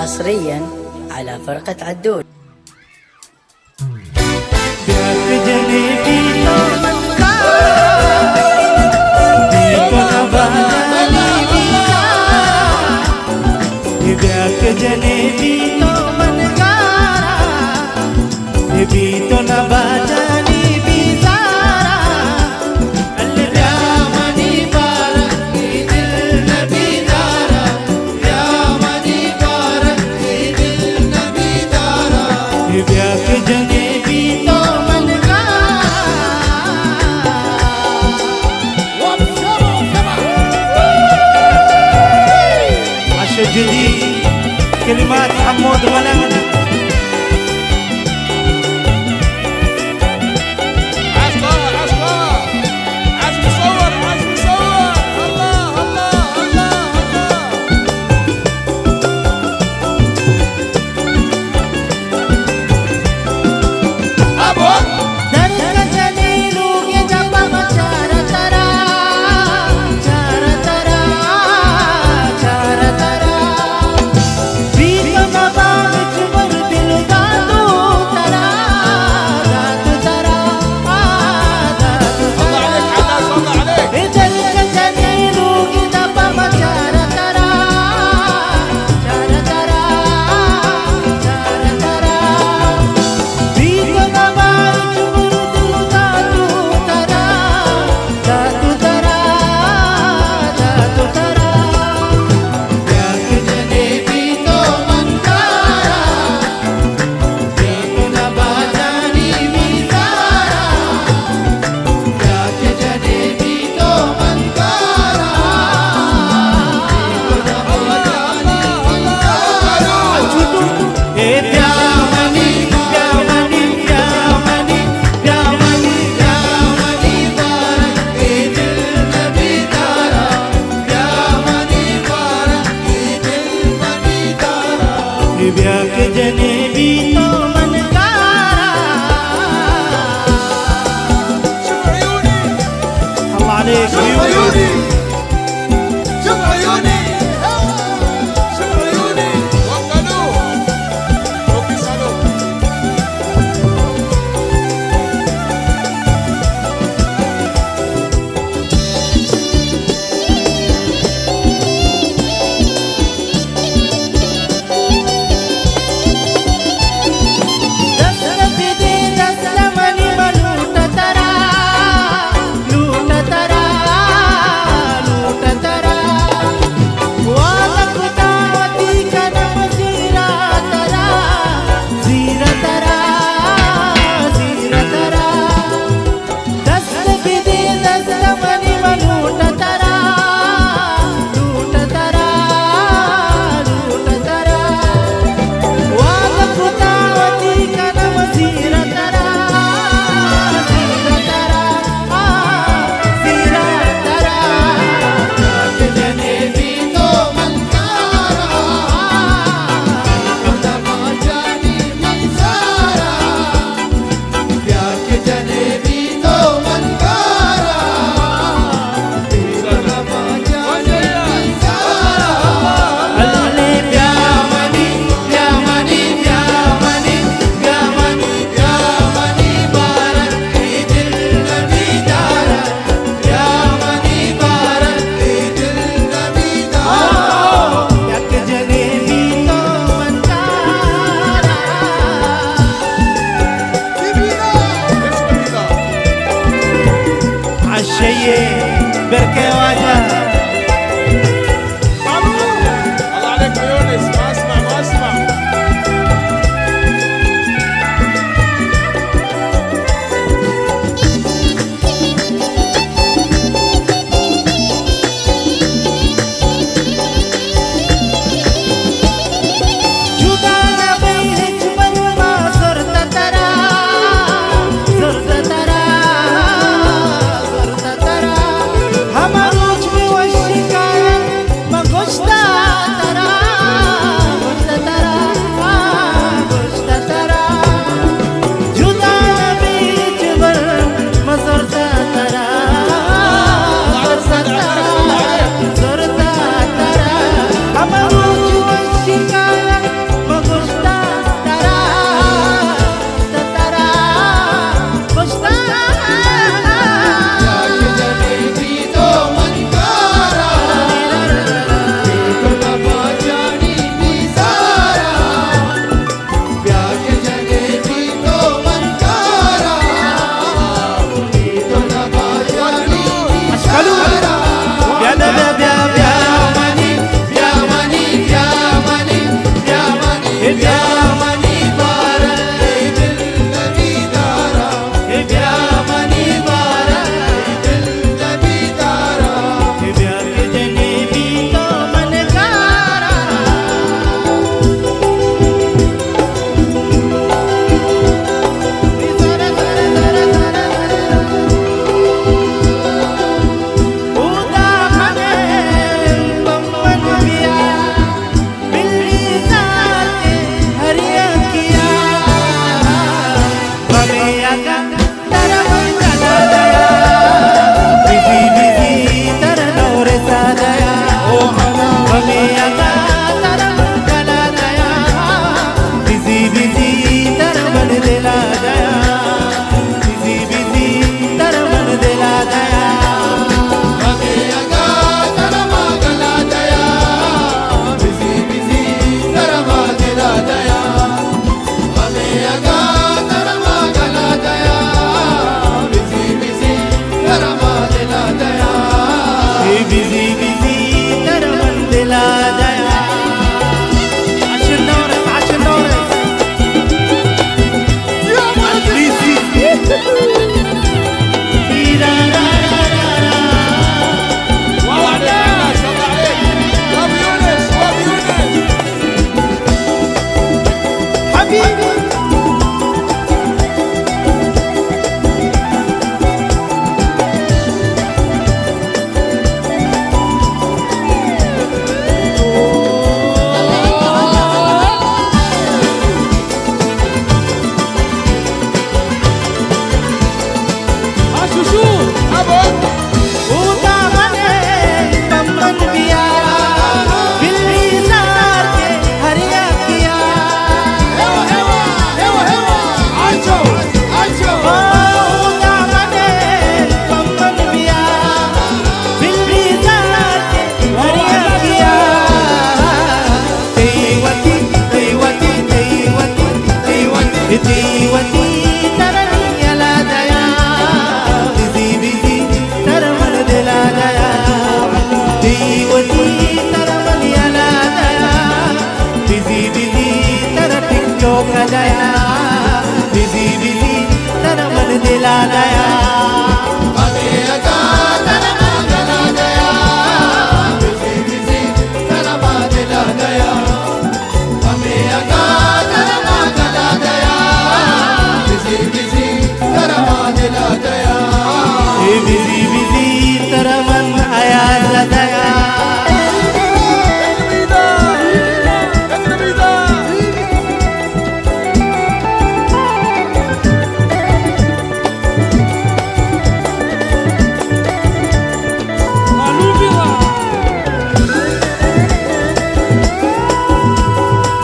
حصريًا على فرقة عدول. بیا کہ جنیبی تو من کارا، بی تو نبا جنیبی کارا. بیا کہ جنیبی تو من کارا، بی تو نبا جنیبی کارا. بیا منی بارا، اے دل نہ بیدارا، بیا منی بارا، اے دل نہ بیدارا. بیا کہ جنیبی تو من کارا. اشرف جدید، کلمات حمود ملنگ. عزف، عزف، عزف مصور، عزف مصور. الله، الله، الله، الله. ابو. در کجنی لوگ جب چارا چارا، چارا چارا، چارا چارا. بی تو نبا وچ مر دل داتو ترا، داتو ترا، داتو ترا. الله عليك، عداس، الله عليك. اے دل کجنی لوگ دپا چارا ترا، چارا ترا، چارا ترا. بی تو نبا وچ مر دل داتو ترا، داتو ترا، داتو ترا. بیا کہ جنیبی تو من کارا، بی تو نبا جنیبی کارا. بیا کہ جنیبی تو من کارا، بی تو نبا جنیبی کارا. اے بیا منی، بیا منی، بیا منی، بیا منی، بیا منی بارا، اے دل نہ بیدارا، بیا منی بارا، اے دل نہ بیدارا. بیا کہ جنیبی تو من کارا. الله عليك.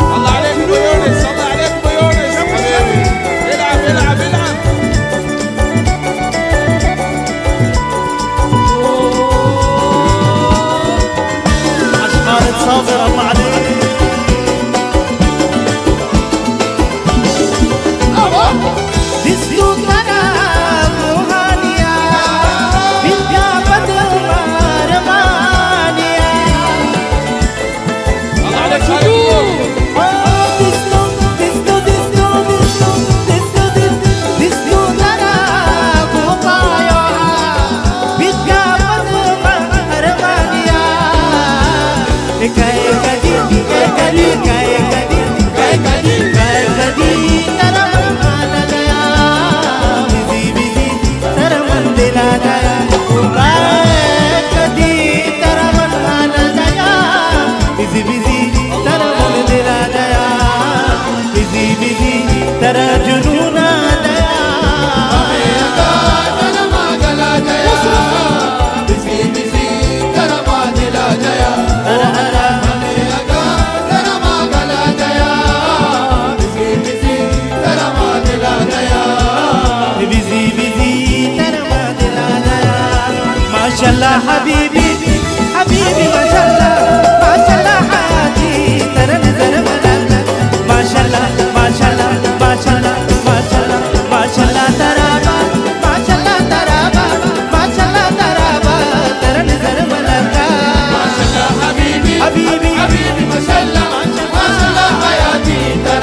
الله عليك ابو يونس، الله عليك ابو يونس. العب، العب، العب. خالد صابر، الله عليك. ماشاءاللہ حبیبی، حبیبی ماشاءاللہ، ماشاءاللہ حیاتی ترا نظر ملک. ماشاءاللہ، ماشاءاللہ، ماشاءاللہ، ماشاءاللہ، ماشاءاللہ ترا با، ماشاءاللہ ترا با، ماشاءاللہ ترا با، ترا نظر ملک. ماشاءاللہ حبیبی، حبیبی، حبیبی ماشاءاللہ، ماشاءاللہ حیاتی ترا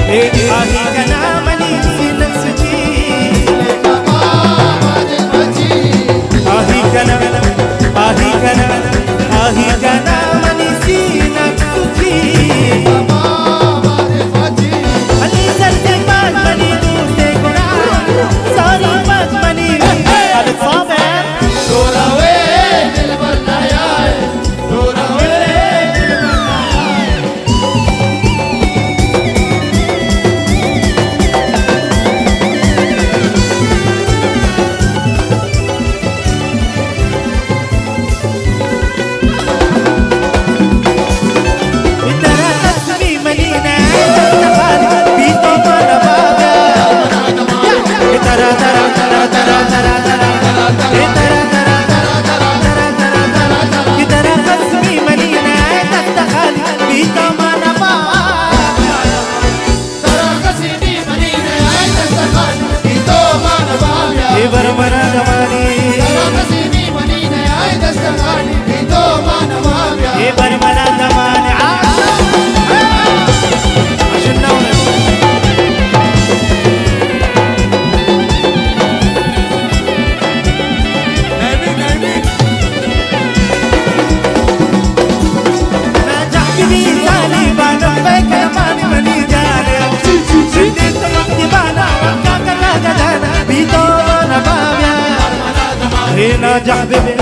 اے آہی کنا منی سینگ سجی۔ آہی کنا، آہی کنا، آہی کنا منی سینگ سجی۔ علی زردے پاک منی دوستے گناہ، ساری پاک منی دوستے گناہ۔ اے بر منا دمانی۔ اے بر منا دمانی۔ آ! اے ناجح ببے،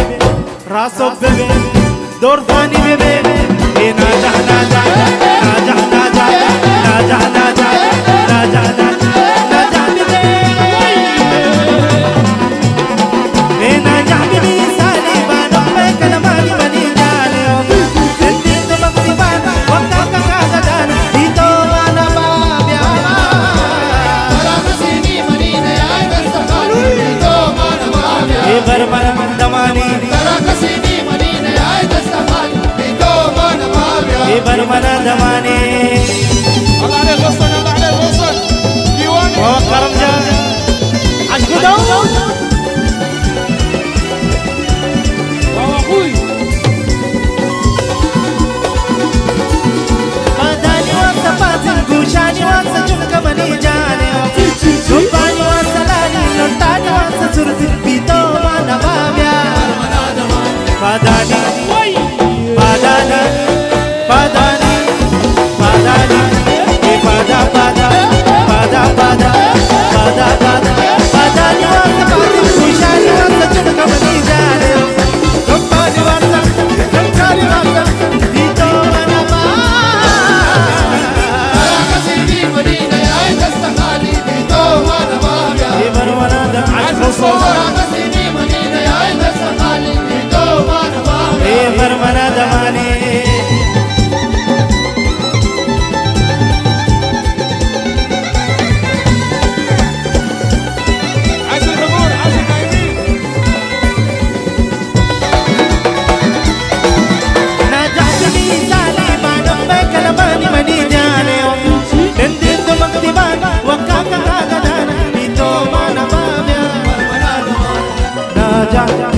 راسک ببے، دورزانی ببے، اے ناجح، ناجح، ناجح ببے۔ اے ناجح ببے سالی بانک مئے کلمانی منی جانے او۔ زندے تو مقصبان وقتا کسا زدان بی تو مانا بابیا۔ ترا کسی نی منی نیائے دست خالی بی تو مانا بابیا۔ اے برمن دمانی۔ ترا کسی نی منی نیائے دست خالی بی تو مانا بابیا۔ اے برمن دمانی۔ اللہ علیہ غصن، اللہ علیہ غصن۔ دیوانی۔ او کرم جان۔ عشق داؤد۔ واہ واہ، خوی۔ پادانی واسطہ پاسن گوشانی واسطہ چمک منی جانے۔ چمپانی واسطہ لالی لٹانی واسطہ سرزی بی تو مانا بابیا۔ پادانی۔ پادانی، پادانی، پادانی، اے پادا، پادا، پادا، پادا، پادا، پادا، پادانی واسطہ پادانی خوشانی واسطہ چمک منی جانے۔ چمپانی واسطہ، چمکانی واسطہ، بی تو مانا با۔ کسی دی منی نیائے دست خالی، بی تو مانا با۔ اے برمنا دا۔ اے برمنا دمانے۔ ناجح ببے سالی بانک مئے کلمانی منی جانے او۔ نندے تو مکتبان وقتا کسا زدان بی تو مانا بابیا۔ ناجح۔